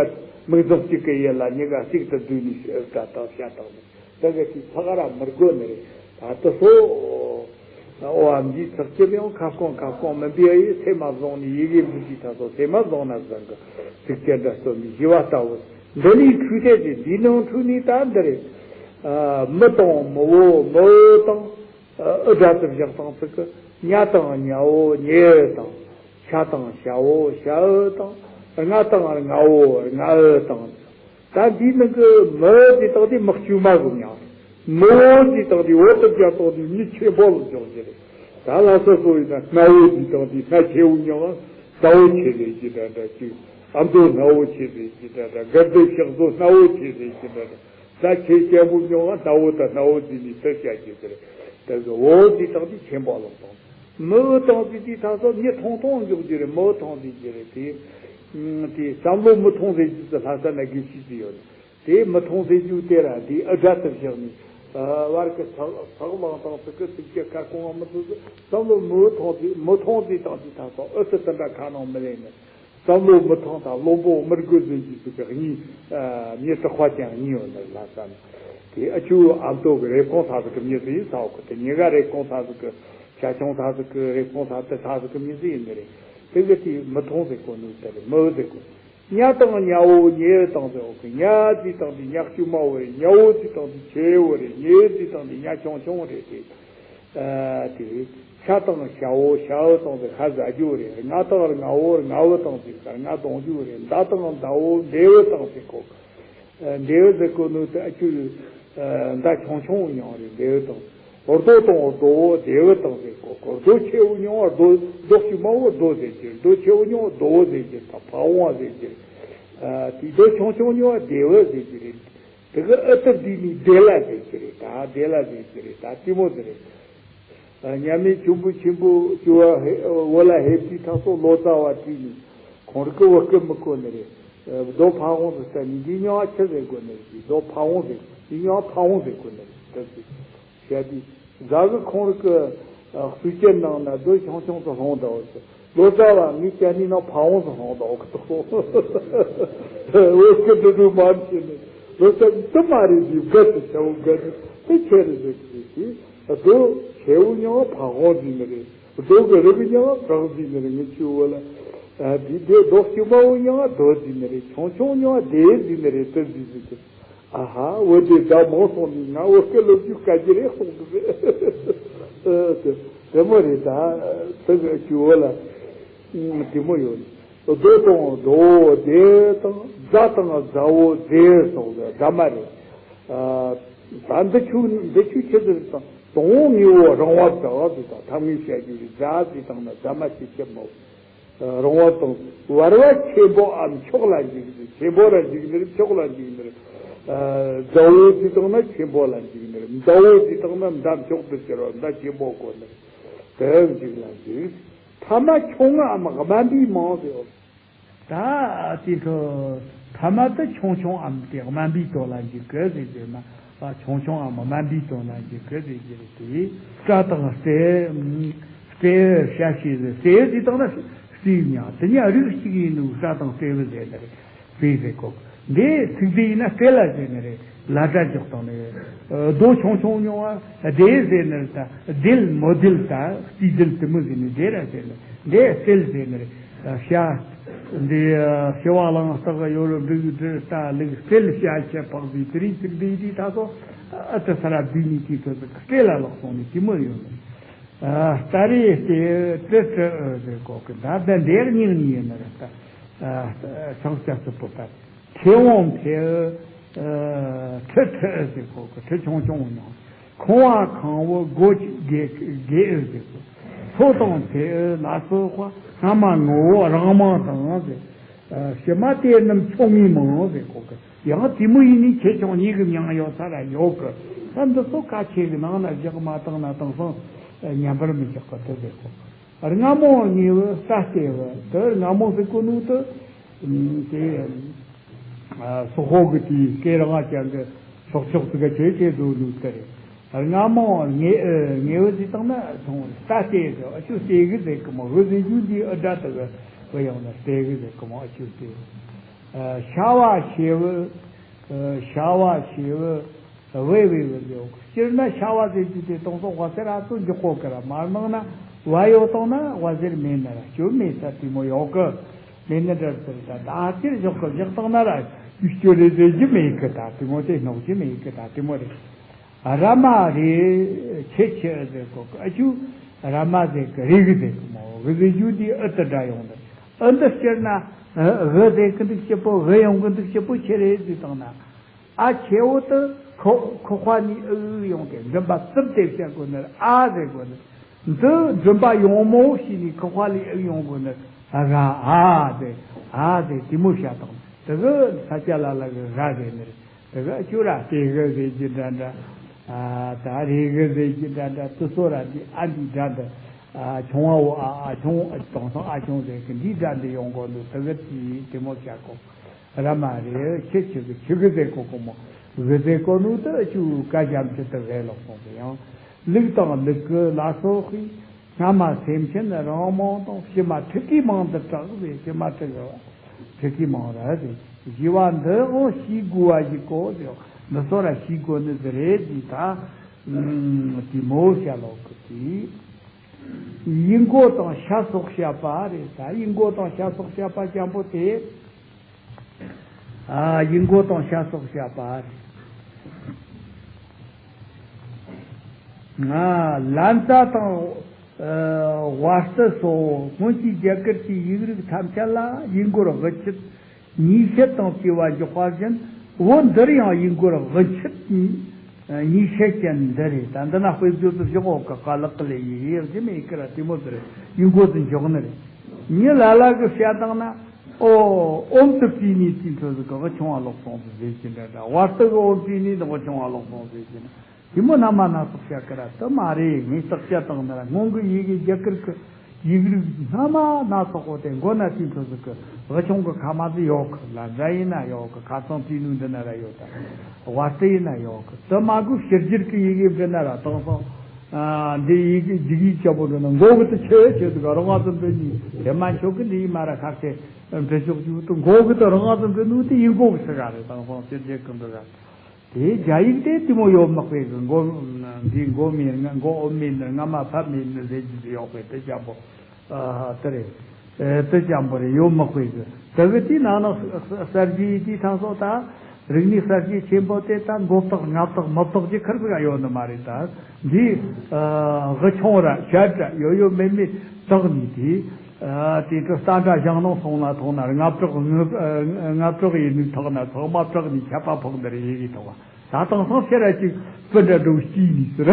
མིང་རྫོགས་གཅིག་གི་ཡིན་ལ་གཉིས་ཀ་གཅིག་ཏུ་བསྡུས་ནས་སྒྲ་དག་བཤད་དང་ནི། དེ་གི་དེ་ཚེག་ར་མི་དགོས་ནི་རེད། ད་དེ་སོ། ཨོ་འམ་གྱི་ཚེག་གཅོད་ཡང་ཁ་སྐོང་ཁ་སྐོང་མིན་པའི་ཡི་སེམས་མ་བཟུང་ནས། ཡི་གེ་འབྲི་དུས་ད་སོ་སེམས་མ་བཟུང་ན་བཟང་གི། ཚིག་གཅོད་འདྲ་སྟོན་ནས་ཞེས་པ་ལྟ་བུ། འདི་ནས་འཁྲུལ་དེ་ཟེར། འདིའི་ནང་འཁྲུལ་ནས་ད་འདི་རེད། ཨ། མི་དང་མི་བོ་མི་བོ་དང་། ཨ། ཨི་སྒྲ་དེ་བཞག་དང་ཚིག་གི་ཉ་དང་ཉ་བོ་ཉའུ་དང་། ཤ་དང་ཤ་བོ་ཤའུ་དང་། རྔ་དང་རྔ་བོ་རྔའུ་དང་། ད་འདིའི་ནང་གི་མི་ཟེར་དང་དེ་མི་སྐྱུ་མ་གི་མྱིང་། མི་བོ་ཟེར་དང་དེ་བོ་དེ་བརྒྱབ་དང་དེ་མི་ཆེན་པོ་ལ་འཇོག་རྒྱུ་རེད། ད་ལྷ་ས་སོ་ཡིན་ན་སྣ་བོ་ཟེར་དང་དེ་སྣ་ཆེ་བོ་མྱིང་། སྣ་བོ་ཆེ་ཟེར་གྱི་འདྲ་འདྲ་ཅིག་ཨ་མདོ་སྣ་བོ་ཆེ་ཟེར་གྱི་འདྲ་འདྲ། དགའ་ལྡན་ཕྱག་རྫོང་སྣ་བོ་ཆེ་ཟེར་གྱི་འདྲ་འདྲ། ས་ཆེ་ཆེན་པོ་མྱིང་ང་སྣ་བོ་དང་སྣ་བོ་ཟེར་ནས་དེ་བཤད་ཀྱི་ཟེར། དེ་གི་བོ་ཟེར་དང་དེ་ཆེན་པོ་ལ་དང་། མི་བོ་དང་ཟེར་དུས་ད་སོ་མི་ཐུང་ཐུང་འཇོག་རྒྱུ་རེད། མི་བོ་ཐུང་ཟེར་གྱི་རེད་དེ། དེ་བསམ་བློ་མི་ཐུང་ཟེར་རྒྱུ་ཟེར་ལྷ་ས་ན་དགེ་བཤེས་ཟེར་ཡོད་ནི། དེ་མི་ཐུང་ཟེར་རྒྱུ་དེ་ར་དེ་ཨི་སྒྲ་དེ་བཞག་ནས། ཨ། བར་གི་ཚེག་ཚེག་བླངས་དང་ཚིག་གི་ཚིག་གི་ཁ་སྐོང་བ་མི་ཐུང་ཟེར། བསམ་བློ་མི་བོ་ཐུང་ཟེར། མི་ཐུང་ཟེར་དང་དེ་ད་སོ་ཨི་ཟེར་དེ་འདྲ་ཁ་ནང་མི་ལེན་ནི། བསམ་བློ་མི་ཐང་དང་བློན་པོ་མི་དགོས་ཟེར་རྒྱུ་ཟིག་གི་གཉིས། ཨ། མྱི་དྲག་པ་ཅན་གཉིས་ཡོད་ནི་ལ་བསམ། དེ་ཨ་ཆུ་ཨ་མདོ་གི་རེབ་གོང་ས་ཟིག་གི་མྱི་ཟིག་ཡིན་ས་འོག་གི། དེ་གཉིས་ཀ་རེབ་གོང་ས་ཟིག་གི་ བྱ་ཆུང་ཐ་ཟིག་གི་རེ་སྤོང་ཐ་དི་ཐ་ཟིག་གི་མི་ཟིག་ཡིན་ནི་རེད། དེ་གི་དེ་མི་མཐོང་ཟེར་གོ་ནོ་དེ་རེད། མི་ཟེར་གོ། ཉ་དང་ཉ་བོ་ཉེ་བོ་དང་ཟེར་གོ་གི། ཉ་ཟེར་དང་དེ་ཉག་ཆུ་དམར་བོ་རེད། ཉ་བོ་ཟེར་དང་དེ་ཆེ་བོ་རེད། ཉེ་བོ་ཟེར་དང་དེ་ཉ་ཆུང་ཆུང་རེད་དེ། ཨ་དེ་ཤ་དང་ཤ་བོ་ཤ་བོ་དང་ཟེར་ཤ་ཟ་རྒྱུ་རེད། རྔ་དང་རྔ་བོ་རྔ་བོ་དང་ཟེར་ཤ་རྔ་གདོང་རྒྱུ་རེད། མདའ་དང་མདའ་བོ་མདེའུ་དང་ཟེར་གོ། འདེའུ་ཟེར་གོ་ནོ་དེ་ཨ་ཆུ་མདའ་ཆུང་ཆུང་ཉུང་རེད། འདེའུ་དང་། རྡོ་དང་རྡོ་བོ་འདེའུ་དང་ཟེར་གོ་གི། རྡོ་ཆེ་བོ་ཉུང་བ་རྡོ། རྡོ་ཞུ་མ་བོ་རྡོ་ཟེར་གྱི་རེད། རྡོ་ཆེ་བོ་ཉུང་བ་རྡོ་བོ་ཟེར་གྱི་རེད། ད་ཕ་བོང་བ་ཟེར་གྱི་རེད། དེ་རྡོ་ཆུང་ཆུང་ཉུང་བ་འདེའུ་ཟེར་གྱི་རེད། དེ་གི་ཨུ་ཏི་བསྡུས་ནས་བདེ་ལ་ཟེར་གྱི་རེད། ད་བདེ་ལ་ཟེར་གྱི་རེད། ད་དེ་མོ་ཟེར་རེད། ཨ། མཉམ་མེད་ཆོམ་པོ་ཆེན་པོ་ཅོ་བ་ཧེ་བོད་ལ་ཕེབས་དུས་ཐག་སོ་ལོ་ཙཱ་བ་བྲིས་ནས་ཁོང་རང་གི་བོད་སྐད་མི་གོ་ནི་རེད། རྡོ་ཕ་བོང་དུ་བལྟས་ནས་འདི་མྱིང་ང་ཆི་ཟེར་དགོས་ནི་རེད། རྡོ་ཕ་བོང་ཟེར། འདི་མྱིང་ང་ཕ་བོང་ཟེར་དགོས་ནི་རེད། དེ་ཟེར་བཤད་དུས་རྫ་གི་ཁོང་རང་གི་གཙུག་ཆེན་ནང་ན་རྡོ་ཆུང་ཆུང་དུ་ལྷུང་འདུག་ཟེར། ལོ་ཙཱ་བ་ངའི་སྐྱ་ནི་ནང་ཕ་བོང་དུ་ལྷུང་འདུག་གི་འདུག་བོད་སྐད་འདི་འདྲ་མ་བྱས་ནས་ལོ་ཙཱ་དུ་མ་རེད། འདི་བརྒལ་དུ་བྱའོ་བརྒལ་དུ་དེ་ཁྱེད་རེད་ཟེར་གྱི་རེད། རྡོ་ཆེ་བོ་མྱིང་ང་ཕ་བོང་ཟེར་ནི་རེད། རྡོ་གི་རི་གི་མྱིང་ང་བྲག་ཟེར་ནི་རེད། ངི་ཆུ་བོ་ལ། ཨ། དེ་དེ་རྡོ་ཆུང་མ་བོ་མྱིང་ང་རྡོ་ཟེར་ནི་རེད། ཆུང་ཆུང་མྱིང་ང་འདེའུ་ཟེར་ནི་རེད། དེ་ཟེར་ཟེར་གི། ཨ་ཧ། བོད་དེ་ཟླ་མང་སོང་ནས་ང་བོད་སྐད་སློབ་རྒྱུ་དཀའ་རྒྱུ་རེད་གསུངས་འདུག་ཟེར། དེ་དེ་མོ་རེད། ད་དེ་གི་ཆུ་བོ་ལ། ཨ། དེ་མོ་ཡོད། རྡོ་དང་རྡོ་བོ་རྡེ་དང་། རྫ་དང་རྫ་བོ་རྫེ་སོགས་ཀྱི་རྫ་མ་རེད། ཨ། ད་འདི་ཆུ་འདི་ཆུ་ཆི་ཟེར་དང་། དང་པོ་དངོས་པོ་རིང་བ་དག་ཟེར་དང་ཐ་སྙད་བཤད་རྒྱུ་རེད། རྫ་ཟེར་དང་ན་རྫ་མ་ཆེ་ཆེ་མོ། རིང་བ་དང་། བར་བ་ཆེན་པོའམ་མཆོག་ལ་འཇུག་ཟེར། ཆེན་པོ་ལ་འཇུག་ནི་རེད། མཆོག་ལ་འཇུག་ནི་རེད། ཨ། རྫ་བོ་ཟེར་དང་ན་ཆེན་པོ་ལ་འཇུག་ནི་རེད། མདའ་བོ་ཟེར་དང་ན་མདའ་མཆོག་ཏུ་གྱུར་བ་མདའ་ཆེན་པོ་གོ་ནི་རེད། དེ་འཇུག་ལ་འཇུག་ཐ་མ་ཆུང་ངམ་དམན་པའི་མིང་ཟེར། ད་དེ་ཚོ་ཐ་མ་དེ་ཆུང་ཆུང་ངམ་དེ་དམན་པའི་དོན་ལ་འཇུག་གི་ཟེར་གྱི་ན། ཆུང་ཆུང་ངམ་དམན་པའི་དོན་ལ་འཇུག་གི་ཟེར་གྱི་རེད་དེ། སྐྲ་དང་སྟེ། སྟེ་ཤ་ཤེས་ཟེར། སྟེ་ཟེར་དང་ན་སྟེ་ཡང་དེ་གཉིས་རིགས་གཅིག་ཡིན་ནོ་སྐྲ་དང་སྟེ་བུ་ཟེར་ནི་རེད། སྟེ་ཟེར་གོ། འདི་ཚིག་སྡེ་ཡིན་ན་སྟེ་ལ་ཟེར་ནི་རེད། ལ་སྒྲ་འཇོག་སྟངས་ནི། རྡོ་ཆུང་ཆུང་ཉུང་བ་སྡེ་ཟེར་ནི་རེད། ད་སྡེལ་མོ་སྡེལ་ད་རྩིས་སྡེལ་དེ་མོ་ཟེར་ནི་སྡེ་ར་ཟེར་ནི། འདི་སྟེ་ཟེར་ནི་རེད། བྱ། འདི་བྱི་བ་གླང་སྟག་གཡོ་རུ་འབྲུག་སྦྲུལ་རྟ་ལུག་སྟེ་བྱ་ཁྱི་ཕག་ཟེར་དེ་རིང་ཚིག་སྡེ་འདི་ད་སོ་ཨ་ཏི་ས་ར་བསྡུས་ནས་དེ་ཚོ་སྟེ་ལ་ལོག་སོང་ནི་དེ་མོ་ཡོད་ནི། ཨ། སྟ་རེ་སྟེ་ཏི་ཏི་ཨུ་ཟེར་གོ་གི། ད་ལྟ་འདིར་སྙིང་གཉིས་ཡིན་ནི་རེད། ད་ཨ་ཤིང་རྐྱབ་སུ་པོ་ད་ཐེ་བོང་ཐེ་ཨུ། ཨ། ཐི་ཐི་ཨུ་ཟེར་གོ་གི། ཐི་ཆུང་ཆུང་ནང་ཁང་བ་ཁང་བུ་སྒོ་གི་སྒོ་ཨུ་ཟེར་གོ། མཚོ་དང་མཚེའུ་ལ་སོགས་པ་སྔ་མ་ངོ་བོ་རང་མིང་དང་ཟེར། ཕྱི་མ་དེ་རྣམས་ཆུང་ངུའི་མིང་ཟེར་གོ་གི། ཡང་དེ་མོ་ཡིན་ནི་ཆེ་ཆུང་གཉིས་ཀྱི་མིང་ཡོད་ས་ར་ཡོད་གི། ད་འདི་ཚོ་ཁ་ཆེ་གི་ནང་ན་བཞག་མ་བཏང་ན་དེང་སང་ཉམས་པར་མི་བཞག་གི་དེ་ཟེར་གོ། རྔ་མོང་ཉེ་བོ་རྟ་སྟེ་བུ། དེ་རྔ་མོང་ཟེར་གོ་ནོ་དེ། དེ་སོག་པོ་གི་དེའི་སྐེ་རིང་བ་ཅན་གྱི་སྲོག་ཆགས་ཅིག་ག་ཆེ་ཆེ་བཟོ་ནོ་དེ་རེད། རྔ་མོང་ཉེ་ཉེ་བོ་ཟེར་དང་ན་ཆུང་རྟ་སྟེ་ཟེར། ཨ་ཆུ་སྟེ་གི་ཟེར་གི་མོ། བུ་ཟེར་རྒྱུ་འདི་ཨ་སྒྲ་དེ་གི་བུ་ཡོང་ན་སྟེ་གི་ཟེར་གི་མོ། ཨ་ཆུ་སྟེ། ཤ་བ་ཤེ་བུ། ཤ་བ་ཤེ་བུ། བེ་བེ་བེ་ཡོད། སྤྱིར་ན་ཤ་བ་ཟེར་རྒྱུ་དེ་དེང་སང་དབའ་སེར་ཨ་ཚོ་འཇོག་གོ་གི་ར། མར་ནང་ན་བ་ཡོད་དང་ན་དབའ་སེར་མེད་ནི་ར། ཞོ་མེད་ས་དེ་མོ་ཡོད་གི། མེད་ནི་འདྲ་ཟེར། ད་ད་ཨ་ཅེར་བཞག་གི་བཞག་བཏང་ན་ར་ཞོ་རེ་ཟེར་རྒྱུ་མེད་གི། ད་དེ་མོ་དེ་སྣོག་རྒྱུ་མེད་གི། ད་དེ་མོ་རེད། ར་མ་རེ་ཆེ་ཆེ་ཟེར་གོ་གི། ཨ་ཆུ་ར་མ་ཟེར་གི་རེད་གི་ཟེར་གི་མོ། གི་ཟེར་རྒྱུ་དེ་ཨུ་ཏི་སྒྲ་ཡོང་ནི། ཨུ་འདི་སྤྱིར་ན་གི་ཟེར་གི་འདུག་སྐྱིད་པོ། གི་ཡོང་གི་འདུག་སྐྱིད་པོ་ཆེ་རེད་ཟེར་བཏང་ན། ཨ་ཆེ་བོ་དེ་ཁོ་ཁོ་ཁ་ནས་ཨུ་ཡོང་སྟེ་མགྲིན་པ་བཙུམས་ཏེ་བཤད་དགོས་ནི། ཨ་ཟེར་དགོས་ནི། འདི་མགྲིན་པ་ཡང་མོ་བྱས་ནས་ཁོ་ཁ་ལས་ཨུ་ཡོང་དགོས་ནི། ཨ་ག་ཨ་ཟེར། ཨ་ཟེར་དེ་མོ་བཤད་དང་། དེ་གི་ས་སྐྱ་ལ་ལ་གི་ག་ཟེར་ནི་རེད། དེ་གི་ཨ་ཆུ་ར་སྟེ་གི་ཟེར་གྱི་འདྲ་འདྲ། ཨ་ད་རེ་གི་ཟེར་གྱི་འདྲ་འདྲ། དེ་ཚོ་ར་འདི་ཨ་འདི་འདྲ་འདི། ཨ་ཆུང་བ་བོ་ཨ་ཨ་ཆུང་། དེང་སང་ཨ་ཆུང་ཟེར་གི་འདི་འདྲ་འདི་ཡོང་དགོས་འདུག། དེ་གི་དེ་དེ་མོ་བཤད་གོ། ར་མ་རེ་ཆེ་ཆེ་གི་ཆེ་གི་ཟེར་གོ་གོ་མོ། གི་ཟེར་གོ་ནོ་དེ་ཨ་ཆུ་ཀ་རྒྱ་མཆུ་དེ་བས་ལོག་སོང་གི། ཡང་ལུག་དང་ལུག་གི་ལ་སོགས་པའི་སྔ་མ་སེམས་ཅན་རང་མིང་དང་། ཕྱི་མ་ཕྲུ་གུའི་མིང་དུ་གྲགས་ཟེར། ཕྱི་མ་ཕྲུ་གུ་བ་ཕྲུ་གུའི་མིང་ར་ཟེར། ཞེས་པ་འདི་འོ་ཤེས་དགོས་པ་ཞིག་གོ་ཟེར། འདི་ཚོ་ར་ཤེས་དགོས་ནི་ཟིག་རེད་ཟེར། ད་དེ་མོ་བཤད་ལོག་གི་དེ། ཡིག་མགོ་དང་ཤ་སོགས་བཤད་པ་རེད། ད་ཡིག་མགོ་དང་ཤ་སོགས་བཤད་པ་ཅན་པོ་དེ། ཨ། ཡིག་མགོ་དང་ཤ་སོགས་བཤད་པ་རེད། ང་། ལན་ཙ་དང་། ཨ། ཝ་སྟི་སོགས་སྔོན་གྱི་རྒྱ་གར་གྱི་ཡིག་རིགས་ཐམས་ཅད་ལ་ཡིག་མགོར་དབུ་ཆད་གཉིས་བཤད་དང་བཅས་པ་འཇོག་པ་བཞིན། བོད་འདིར་ཡང་ཡིག་མགོར་དབུ་ཆད་གཉིས་བཤད་ཅན་འདི་རེད། ད་འདི་ན་དཔེ་བརྗོད་དུ་བཞག་འོག་གི་ཀ་ལག་ལས་ཡི་གེ་ཡག་གི་མེད་ཀི་ར། དེ་མོ་དེ་རེད། ཡིག་མགོ་དུ་འཇོག་ནི་རེད། ངས་ལ་ལ་གི་བཤད་སྟངས་ན། ཨོ། ཨོམ་དུ་བྲིས་ནས་དེའི་འཕྲོ་ཟིག་གི་དབུ་ཆུང་བ་ལོག་སོང་ཟིག་ཟེར་གྱི་འདྲ་འདྲ། ཝ་སྟི་གི་ཨོམ་བྲིས་ནས་དབུ་ཆུང་བ་ལོག་སོང་ཟེར་གྱི་འདྲ། དེ་མོ་སྣ་མ་སྣ་ཚོགས་བཤད་ཀི་ར། དེ་མ་རེད། ངས་བརྟག་དཔྱད་བཏང་ན་ར། སྔོན་གི་ཡི་གེ་རྒྱ་གར་གི་ཡིག་རིགས་སྣ་མ་སྣ་ཚོགས་པོ་དེ་མགོ་ན་དེའི་འཕྲོ་ཟིག་གི་དབུ་ཆུང་གི་ཁ་མ་ཟིག་ཡོད་གི། ལན་ཙ་ཡིན་ན་ཡོད་གི། ཁ་སང་བྲིས་ནོ་འདི་ན་ར་ཡོད། ད་ཝ་སྟི་ཡིན་ན་ཡོད་གི། དེ་མ་གི་ཕྱི་རྒྱལ་གི་ཡི་གེ་འདི་ན་ར། དེང་སང་། ཨ། འདི་ཡི་གེ་འཇིག་ཡིག་ཅན་པོ་འདི་ན་མགོ་གི་དེ་ཆེ་ཆེ་ཟིག་ག་རང་ང་ཚོ་འདི་གཉིས་དེ་མ་ཆོག་གི། འདི་ཡིན་མ་ར་ཁ་ཤས་འབྲི་ཆོག་རྒྱུ་དེ་མགོ་གི་དེ་རང་ང་ཚོ་འབྲི་ནོ་དེ་ཡིན་གོ་གི་ཟེར་ག་རེད། དེང་སང་ཕྱི་རྒྱལ་གི་འདི་ག་དེ་རྒྱ་ཡིག་དེ་དེ་མོ་ཡོད་མི་དཔེ་གི། མགོ་འདི་མགོ་མེད་ན་མགོ་ཨོམ་མེད་ན་རྔ་མ་ཕབ་མེད་ན་ཟེར་རྒྱུ་དེ་ཡོད་པས། དེ་ཅན་པོ། ཨ། དེ་རེད། ཨེ། དེ་ཅན་པོ་རེད། ཡོད་མི་དཔེ་གི། དེ་གི་དེའི་ནང་ན་གསར་བརྗེའི་དེའི་ཐང་སོགས་ད། རིག་གནས་གསར་བརྗེ་ཆེན་པོ་དེ་ད་མགོ་བཏགས་རྔ་བཏགས་མུ་བཏགས་ཀྱི་ཁུར་ཟིག་ཡོད་ནི་མ་རེད། ད་འདི། ཨ། དབུ་ཆུང་ར་ཞབས་ར་ཡོད་ཡོད་མེད་མེད་བཏགས་ནས་དེ། ཨ། དེ་ཚོ་རྟ་འདྲ་ཞང་ནང་སོང་ན་ཐོག་ན་རྔ་བྲག་ངུ། ཨ། རྔ་བྲག་ཡིན་ནི་ཐོག་ན་ཚང་མ་བྲག་ནས་ཆད་པ་ཕོག་འདི་རེད། ཡི་གེ་ཐོག་ད་དེང་སང་ཕྱིར་ར་ཅིག་སྤུ་འདྲ་འགྲོ་སྐྱིད་ནས་ཟེར།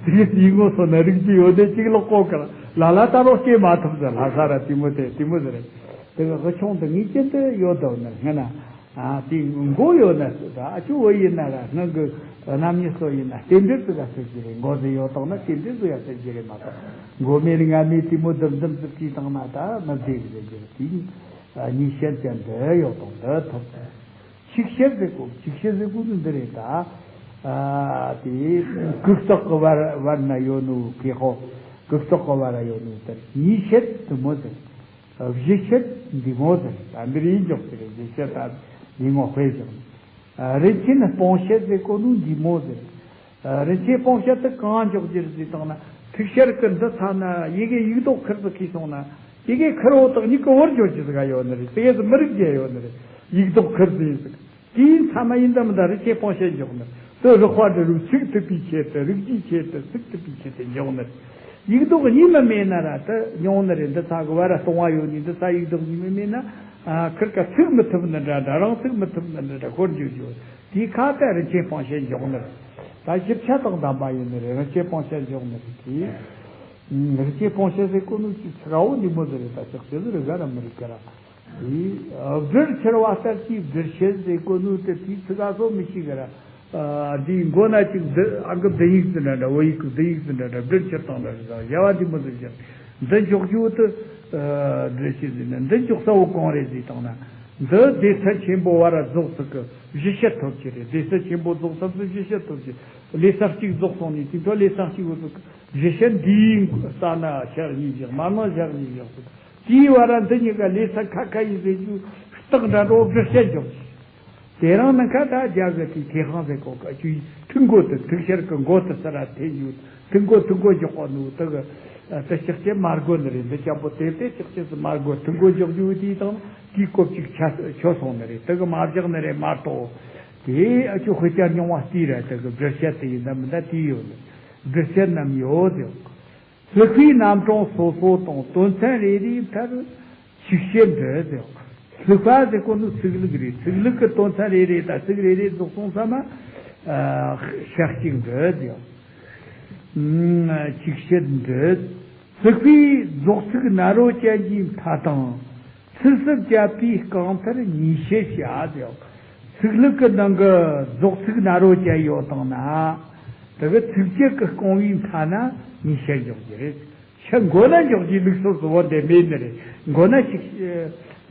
དེ་གི་དེའི་ངོ་སོ་ན་རིག་རྒྱུ་ཡོད་དེ་གཅིག་ལོག་གོ་གི་ལ་ལ་ད་ལོག་སྐྱེ་མ་ཐུབ་ཟེར། ལྷ་ས་ར་དེ་མོ་དེ་དེ་མོ་ཟེར། དེ་གི་དབུ་ཆུང་དེ་ངེས་ཅན་དུ་ཡོད་དོ་ནི་སྔ་ན། ཨ། དེ་མགོ་ཡོད་ན་ད་ཨ་ཅུ་བོ་ཡིན་ན་ར། སྔོན་གི་རྣམ་དབྱེ་སོགས་ཡིན་ན་རྟེན་འབྲེལ་དུ་ག་ཟེར་གྱི་རེད། མགོ་ཟེར་ཡོད་དང་ན་རྟེན་འབྲེལ་དུ་ག་ཟེར་གྱི་རེད་མ་གཏོགས། མགོ་མེད་རྔ་མེད་དེ་མོ་ལྡུམ་ལྡུམ་ཟིག་བྲིས་བཏང་ན་ད་མི་བདེ་གི་ཟེར་གྱི་རེད། དེ་གཉིས་བཤད་ཀྱང་འདི་ཡོད་དང་འདི་ཐོབ། ཆིག་ཤད་ཟེར་གོ། ཆིག་ཤད་ཟེར་གོ་ནི་འདི་རེད་ད། ཨ། དེ་གུག་ཙོག་གི་བར་བར་ན་ཡོད་ནོ་གི་ཧོ། གུག་ཙོག་གི་བར་ཡོད་ནོ་དེར་གཉིས་ཤད་དེ་མོ་ཟེར། བཞི་ཤད་འདི་མོ་ཟེར། ད་འདིར་ཡིན་འཇོག་གི་རེད། བཞི་ཤད་ད་འདི་ངོ་དཔེ་བཞག་ནས། རིན་ཆེན་སྤུངས་ཤད་ཟེར་གོ་ནོ་འདི་མོ་ཟེར། རིན་ཆེན་སྤུངས་ཤད་དེ་གང་འཇོག་རྒྱུ་རེད་ཟེར་བཏང་ན། ཐིག་ཤར་གི་འདི་ཚ་ན་ཡི་གེ་ཡིག་རྡོག་ཁུར་དུ་ཁུར་སོང་ན། ཡི་གེ་ཁུར་འོ་དག་ཉིད་ཀྱི་བོར་འཇོག་རྒྱུ་ཟིག་ཡོད་ནི་རེད། དེ་ཟིག་མི་རིགས་རྒྱུ་ཡོད་ནི་རེད། ཡིག་རྡོག་ཁུར་ཟིག་ཡིན་ཟིག་དེའི་མཚམས་མ་ཡིན་དམ་ད་རིན་ཆེན་སྤུངས་ཤད་འཇོག་ནི་རེད། དེ་རིག་པ་འདི་རུ་ཚིག་ཐུབ་པའི་ཆེད་དུ། རིག་རྒྱུའི་ཆེད་དུ། ཚིག་ཐུབ་པའི་ཆེད་དུ་འཇོག་ནི་རེད། ཡིག་རྡོག་གཉིས་མ་མེད་ན་ར་དེ་ཉུང་ནི་རེད། འདི་ཚ་གི་བར་ར་སྟོང་བ་ཡོད་ནི། འདི་ཚ་ཡིག་རྡོག་གཉིས་མ་མེད་ན། ཨ། ཁིར་ཀ་ཚིག་མི་ཐུབ་ནི་འདྲ་འདྲ། རང་ཚིག་མི་ཐུབ་ནི་འདྲ་འདྲ་ཤོར་འཇུག་རྒྱུ། དེའི་ཁ་ད་རིན་ཆེན་སྤུངས་ཤད་འཇོག་ནི་རེད། ད་ཞིབ་ཆ་དང་ལྡན་པ་ཡིན་ནི་རེད། རིན་ཆེན་སྤུངས་ཤད་འཇོག་ནི་རེད། དེ་རིན་ཆེན་སྤུངས་ཤད་ཟེར་གོ་ནོ་ཅིག་ཚིག་འོ་འདི་མོ་ཟེར་རེད། ད་ཅག་ཅི་ཟེར་རེད་ག་ར་མི་རིགས་ག་ར། དེ་སྦྲུལ་འཁྱེར་བ་ལྟར་གྱི་སྦྲུལ་ཤད་ཟེར་གོ་ནོ་དེ་དེའི་ཚིག་ག་སོ་མི་ཤེས་ག་ར། ཨ། འདིའི་མགོ་ན་ཅིག་འདི་ཨ་གི་བསྡུ་ཡིག་ཟེར་འདྲ་འདྲ། བོད་ཡིག་གི་བསྡུ་ཡིག་ཟེར་འདྲ་འདྲ། སྦྲུལ་འཁྱེར་སྟངས་འདྲ་ཞིག་དང་། གཞལ་བ་འདི་མོ་ཟེར་ཞིང་འདི་འཇོག་རྒྱུ་དེ། ཨ། སྦྲུལ་ཤད་ཟེར་ན་འདི་འཇོག་ས་བོ་གང་རེད་ཟེར་བཏང་ན། འདི་སྡེ་ཚན་ཆེན་པོ་བར་རྫོགས་ཚིག་གི་བཞི་ཤད་ཐོབ་ཀྱི་རེད། སྡེ་ཚན་ཆེན་པོ་རྫོགས་ཚབ་སུ་བཞི་ཤད་ཐོབ་ཀྱི། ལེ་ཚན་གཅིག་རྫོགས་སོང་ནས་དེ་ཚོ་ལེ་ཚན་གཅིག་བོ་ཚིག་གི་བཞི་ཤད་འདིའི་ས་ན་ཞག་གཉིས་བཞག་མ་ན་ཞག་གཉིས་བཞག་ཚིག་དེའི་བར་ར་འདི་གཉིས་ཀ་ལེ་ཚན་ཁ་ཁ་ཡིན་ཟེར་རྒྱུ་རྟགས་འདྲ་འགྲོ་སྦྲུལ་ཤད་འཇོག་གི། དེ་རིང་ནི་ཁ་ད་རྒྱ་གི་དེ་ཁེ་ཧང་ཟེར་གོ་ག་ཅུའི་ཐུག་མགོ་དེ། ཐིག་ཤར་གི་མགོ་དེ་ས་ར་འཐེན་རྒྱུ། ཐུག་མགོ་ཐུག་མགོ་འཇོག་གོ་ནོ་དེ་གི་དེ་ཅག་ཅེ་མ་དགོས་ནི་རེད། འདི་ཅན་པོ་དེ་དེ་ཅག་ཅེ་སུ་མ་དགོས། ཐུག་མགོ་འཇོག་རྒྱུ་དེའི་དང་དེའི་སྐོར་ཅིག་ཆ་ཆོད་སོང་ནི་རེད། དེ་གི་མ་བཞག་ནི་རེད་མ་གཏོགས། དེ་ཨ་ཅུ་དཔེ་ཆ་རྙིང་བ་དེའི་ར་དེ་གི་སྦྲུལ་ཤད་དེ་ཡིན་ད་མིན་ད་དེའི་ཡོད་ནི། སྦྲུལ་ཤད་རྣམས་ཡོད་དེ། ཚིག་པའི་རྣམ་གྲངས་སོ་སོ་དང་དོན་ཚན་རེ་རེའི་མཐར་ཆིག་ཤད་འབྲི་ཟེར། ཚིག་པ་ཟེར་གོ་ནི་ཚིག་ལྷུག་རེད། ཚིག་ལྷུག་གི་དོན་ཚན་རེ་རེ་དང་ཚིག་རེ་རེ་རྫོགས་སོང་ཙམ་མ། ཨ། ཤད་གཅིག་འབྲི་ཟེར། ཨ། ཆིག་ཤད་འབྲི། ཚིག་པའི་རྫོགས་ཚིག་ན་རོ་ཅན་གྱི་མཐའ་དང་། ཚིགས་སུ་བཅད་པའི་རྐང་མཐར་གཉིས་ཤད་བྱ་ཟེར། ཚིག་ལྷུག་གི་ནང་གི་རྫོགས་ཚིག་ན་རོ་ཅན་ཡོད་དང་ན། དེ་གི་ཚིགས་བཅད་ཀྱི་རྐང་བའི་མཐའ་ན་གཉིས་ཤད་འཇོག་རྒྱུ་རེད། ཤད་མགོ་ན་འཇོག་རྒྱུའི་ལུགས་སྲོལ་གཙོ་བོ་འདི་མེད་ནི་རེད། མགོ་ན་ཞིག་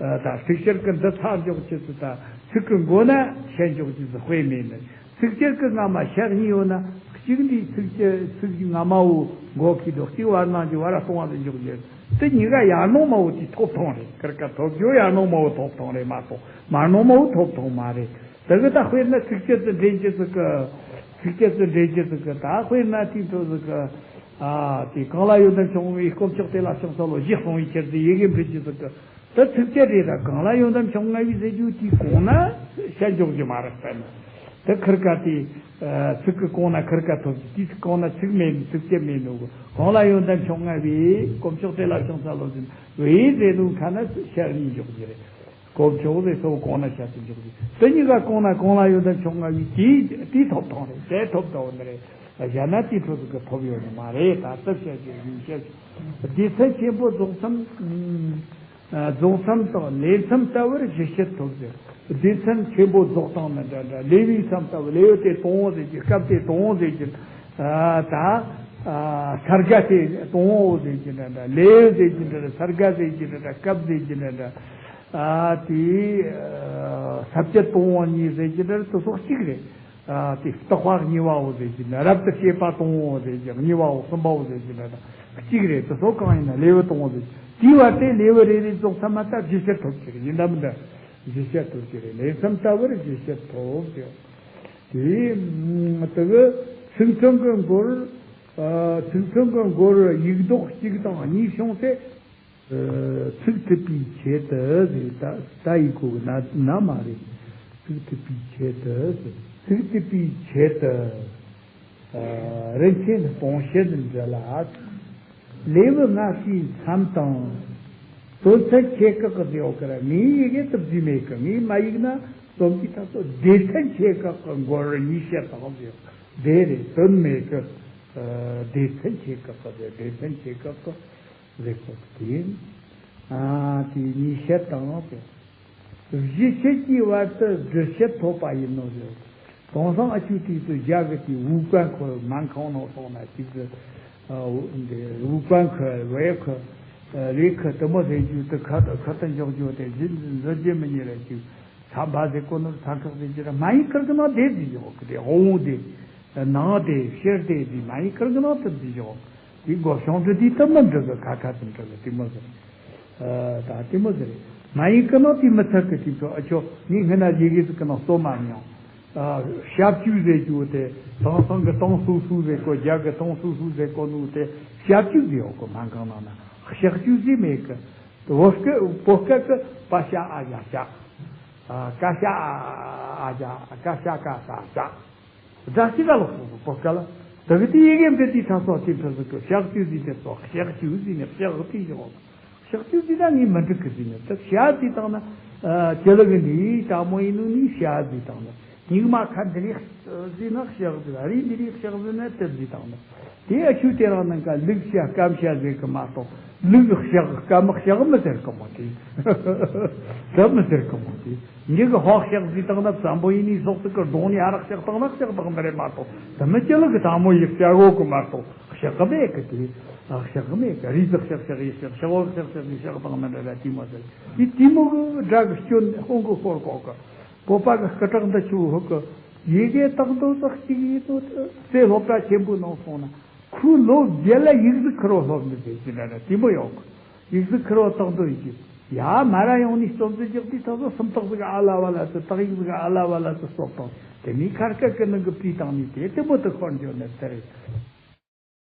ཨ། ད་ཚིག་ཤར་གི་འདི་ཚ་འཇོག་རྒྱུ་ཚོ་ད་ཚིག་གི་མགོ་ན་ཤད་འཇོག་རྒྱུ་ཚོ་དཔེ་མེད་ནི། ཚིགས་བཅད་ཀྱི་སྔ་མ་ཤད་གཉིས་ཡོད་ན། གཅིག་འདི་ཚིགས་བཅད་ཚིག་སྔ་མ་བོ་མགོ་ཁུར་འདུག་གཅིག་བར་ན་གི་བར་སྟོང་བ་དུ་འཇོག་རྒྱུ། དེ་གཉིས་ཀ་ཡང་ནོ་མ་བོ་དེ་ཐོབ་ཐང་རེད། ཀར་ཀ་ཐོབ་རྒྱུ་ཡང་ནོ་མ་བོ་ཐོབ་ཐང་རེད་མ་གཏོགས་མ་ནོ་མ་བོ་ཐོབ་ཐང་མ་རེད། དེ་གི་ད་དཔེར་ན་ཚིགས་བཅད་དུ་འདྲེན་རྒྱུ་ཟིག་གི། ཚིགས་བཅད་དུ་འདྲེན་རྒྱུ་ཟིག་གི་ད་དཔེར་ན་དེའི་འཕྲོ་ཟིག་གི། ཨ་དེ་གང་ལ་ཡོན་ཏན་བྱུང་བའི་དཀོན་མཆོག་དེ་ལ་ཕྱག་འཚལ་ལོ། ཞེས་གསུངས་པའི་ཕྱིར་ཏེ། ཡི་གེ་འབྲི་རྒྱུ་ཟིག་གི་ད་ཚིགས་བཅད་རེད། ད་གང་ལ་ཡོན་ཏན་བྱུང་ངེས་པའི་ཟེར་རྒྱུ་དེའི་གོང་ན་བཤད་འཇོག་རྒྱུ་མ་རེད་པས་ན། ད་ཁིར་ཀ་དེ་ཚིག་གི་གོང་ན་ཁིར་ཀ་ཐོབ་ཀྱི། དེའི་ཚིག་གོང་ན་ཚིག་མེད་ནི། ཚིགས་བཅད་མེད་ནོ་གི། གང་ལ་ཡོན་ཏན་བྱུང་ངེས་པའི་དཀོན་མཆོག་དེ་ལ་ཕྱག་འཚལ་ལོ་ཟེར་བའི་ཟེར་དུས་ཁ་ན་ཤར་ནས་འཇོག་རྒྱུ་རེད། དཀོན་མཆོག་ཟེར་སོགས་གོང་ན་བཤད་དུ་འཇོག་རྒྱུ། དེ་གཉིས་ཀ་གོང་ན་གང་ལ་ཡོན་ཏན་བྱུང་ངེས་པའི་དེའི་དེའི་ཐོབ་ཐང་རེད། དེ་ཐོབ་ཐང་ནི་རེད། གཞན་ན་དེའི་འཕྲོ་ཟིག་གི་ཐོབ་ཡོད་ནི་མ་རེད། ད་ལྟ་བཤད་རྒྱུ་ཡིན་བཤད། སྡེ་ཚན་ཆེན་པོ་རྫོགས་མཚམས། རྫོགས་མཚམས་དང་ལེའུ་མཚམས་ལྟ་བུར་བཞི་ཕྱིར་ཐོབ་ཟེར། སྡེ་ཚན་ཆེན་པོ་རྫོགས་སྟངས་ནི་འདྲ་འདྲ། ལེའུའི་མཚམས་ལྟ་བུ། ལེའུ་དེ་དང་པོ་ཟེར་གྱི། སྐབས་དེ་དང་པོ་ཟེར་གྱི། ཨ་ད་ཨ་ས་དགེ་དེ་དང་པོ་ཟེར་གྱི་འདྲ་འདྲ། ལེའུ་ཟེར་གྱི་འདྲ་འདྲ། ས་དགེ་ཟེར་གྱི་འདྲ་འདྲ། སྐབས་ཟེར་གྱི་འདྲ་འདྲ། ཨ་དེ་ཨ་ས་བཅད་དང་པོ་གཉིས་ཟེར་གྱི་འདྲ་འདྲ། དེ་སོགས་གཅིག་རེད། ཨ་དེ་བརྟག་པ་གཉིས་པའོ་ཟེར་གྱི་འདྲ། རབ་ཏུ་ཕྱེ་བ་དང་པོ་ཟེར་གྱི། གཉིས་པའོ་གསུམ་པའོ་ཟེར་གྱི་འདྲ་འདྲ། གཅིག་རེད། དེ་སོགས་གང་ཡིན་ན་ལེའུ་དང་པོ་ཟེར། དེའི་བར་དེ་ལེའུ་རེ་རེ་རྫོགས་མཚམས་མ་ལྟ་བཞི་ཕྱིར་ཐོབ་ཀྱི་རེད། ཡིན་ད་མིན་ད། བཞི་ཕྱིར་ཐོབ་ཀྱི་རེད། ལེའུ་མཚམས་ལྟ་བུར་བཞི་ཕྱིར་ཐོབ་ཟེར། དེ་དེ་གི་ཚིག་མཚོན་གྱི་མགོར། ཨ་ཚིག་མཚོན་གྱི་མགོར་ཡིག་ལྡོག་གཅིག་དང་གཉིས་བྱུང་སྟེ། ཨ་ཚིག་ཐུབ་པའི་ཆེད་དུ་ཟེར། ད་ད་ཡིག་གོ་གི་ན་ན་མ་རེད། ཚིག་ཐུབ་པའི་ཆེད་དུ་ཟེར། ཚིག་ཐུབ་པའི་ཆེད་དུ། ཨ་རིན་ཆེན་སྤུངས་ཤད་འདི་ལ། ལེའུ་ལྔ་པའི་མཚམས་དང་། དོན་ཚན་ཆེ་ཁག་གི་ཟེར་ཡོད་ཀི་ར། ངའི་ཡི་གེ་དུ་བརྫིས་མེད་ཀི། ངས་མ་ཡིག་ན་རྩོམ་གྱི་ཐག་ཚོ་སྡེ་ཚན་ཆེ་ཁག་གི་མགོར་གཉིས་བཤད་དང་ཟེར། སྡེ་རེད། དོན་མེད་ཀི། ཨ་སྡེ་ཚན་ཆེ་ཁག་གི་ཟེར། སྡེ་ཚན་ཆེ་ཁག་གི་ཟེར་ཁོ་དེ་ཡིན། ཨ་དེ་གཉིས་བཤད་དང་ཟེར། བཞི་ཕྱིར་གྱི་བར་དུ་དྲུག་ཕྱིར་ཐོབ་པ་ཡིན་ནོ་ཟེར། དེང་སང་ཨ་ཆུ་དུས་སུ་རྒྱ་གི་དེ་ཝུའུ་ཀན་ཁོ་སྨན་ཁང་ནང་སོང་ན་ཅིག་གི། ཨ་འདི་ཝུའུ་ཀན་ཁོ་ཝེ་ཁོ་ཨ་རེ་ཁོ་དེ་མོ་ཟེར་རྒྱུ་དེ་ཁ་ཁ་ཏུ་འཇོག་རྒྱུ་དེ་བཞི་འཛུལ་རྒྱུ་མི་ཉེ་ར་ཅིག། ཚ་བ་ཟེར་གོ་ནོར་ཚ་ཁག་ཟེར་རྒྱུ་ར། མ་ཡིན་ཁིར་གི་ནང་དེ་ཟེར་ཡོད་གི། དེ་དབང་དེ་ནང་དེ་ཕྱིར་དེ་ཟེར། མ་ཡིན་ཁིར་གི་ནང་དེ་ཟེར་ཡོད། དེ་སྒོ་བྱང་དུ་དེ་དེ་མི་འགྲིག་གི། ཁ་ཁ་དེ་འགྲིག་གི། དེ་མོ་ཟེར། ཨ་ད་དེ་མོ་ཟེར། མ་ཡིན་ཀི་ནང་དེ་མི་ཚར་གི། དེ་ཚོ་ཨ་ཆོ་ངས་སྔན་ན་ཡི་གེ་ཟིག་གི་ནང་སོ་མ་མྱོང་། ཨ་ཞབས་ཀྱུ་ཟེར་རྒྱུ་དེ་དེང་སང་གི་ཏང་སུའུ་སུའུ་ཟེར་གོ། རྒྱ་གི་ཏང་སུའུ་སུའུ་ཟེར་གོ་ནོ་དེ་ཞབས་ཀྱུ་ཟེར་ཡོད་གི། སྨན་ཁང་ནང་ན་ཞབས་ཀྱུ་ཟེར་མེད་གི། བོད་སྐད་བོད་སྐད་གི་པ་ཤ་ཨ་ཞ་ཤ། ཨ་ཀ་ཤ་ཨ་ཨ་ཞ། ཀ་ཤ་ཀ་ཤ་ཤ། སྒྲ་གཅིག་ག་ལོག་སོང་སོང་། བོད་སྐད་ལ། དེ་གི་དེ་ཡི་གེ་འབྲི་དུས་ཐ་སོགས་དེ་འཕྲོ་ཟིག་གི་ཞབས་ཀྱུ་ཟེར་ནས་སོ། ཞབས་ཀྱུ་ཟེར་ནས་ཞབས་དེ་ཡོང་། ཞབས་ཀྱུ་ཟེར་ན་ངས་མི་འགྲིག་གི་ཟེར་ནས། དེ་ཞ་ཟེར་བཏང་ན་ཨ་ཅི་ལ་གི་འདི་དྲང་མོ་ཡིན་ནོ་ནི་ཞ་ཟེར་བཏང་ན། སྙིགས་མ་ཁ་འདི་རིགས་ཟེར་ན་ཞབས་ཟེར། རི་འདི་རིགས་ཞབས་ཟེར་ན་དེ་ཟེར་བཏང་ན། དེ་ཨ་ཆུ་དེ་རང་ནང་ག་ལུག་ཤ་སྐམ་ཤ་ཟེར་གི་མ་གཏོགས། ལུག་ཤ་སྐམ་ཤ་མི་ཟེར་གི་མོ་དེ། དེ་མི་ཟེར་གི་མོ་དེ། མྱི་གི་ཧོག་ཤག་ཟིག་བཏང་ན་བཙན་པོ་ཡིན་ནི་སོག་ཟིག་གི་གདོང་ནས་ཨ་རག་ཤག་བཏང་ན་ཤག་བཏང་ནི་རེད་མ་གཏོགས། དེ་མི་སྐྱེ་ལུག་གི་དང་མོ་ཡི་ཤག་འོག་གི་མ་གཏོགས་ཤག་གི་མེད་གི་དེ། ཨ་ཤག་གི་མེད་གི། རི་ཟིག་ཤག་ཤག་ཡི་ཤག་ཤག་འོག་ཤག་ཤག་ཡི་ཤག་བཏང་ནི་རེད་ར། དེ་མོ་ཟིག་དེ་དེ་མོ་གི་སྒྲ་གི་སྐྱོན་ཧོང་གི་ཤོར་གོ་གི། བོད་པ་གི་སྐུ་དྲག་འདི་ཆུ་ཧུ་གི་ཡི་གེ་བཏགས་འདོད་ཟག་གཅིག་ཡིན་ནོ། དེ་སློབ་གྲྭ་ཆེན་པོའི་ནང་སོང་ན། ཁོས་ལོ་བརྒྱད་ལ་ཡིག་གཟུགས་ཁེར་བོ་སློབ་ནི་ཟེར་གྱི་འདྲ་འདྲ་དེ་མོ་ཡོད་གི། ཡིག་གཟུགས་ཁེར་བོ་བཏགས་འདོད་ཡིན་གྱི། ཡ་མ་ར་ཡོང་ནས་རྩོམ་རྩལ་རྒྱག་དུས་ད་གཟོད་སུམ་རྟགས་ཟིག་ཨ་ལ་བ་ལ་ཟེར། དག་ཡིག་ཟིག་ཨ་ལ་བ་ལ་ཟེར་སློབ་དང་། དེ་ནས་ཁར་སྐད་ཀྱི་ནང་གི་བྲིས་བཏང་ནས་དེ་དེ་མོ་དུ་ཤོར་འགྱོ་ནི་དེ་རེད།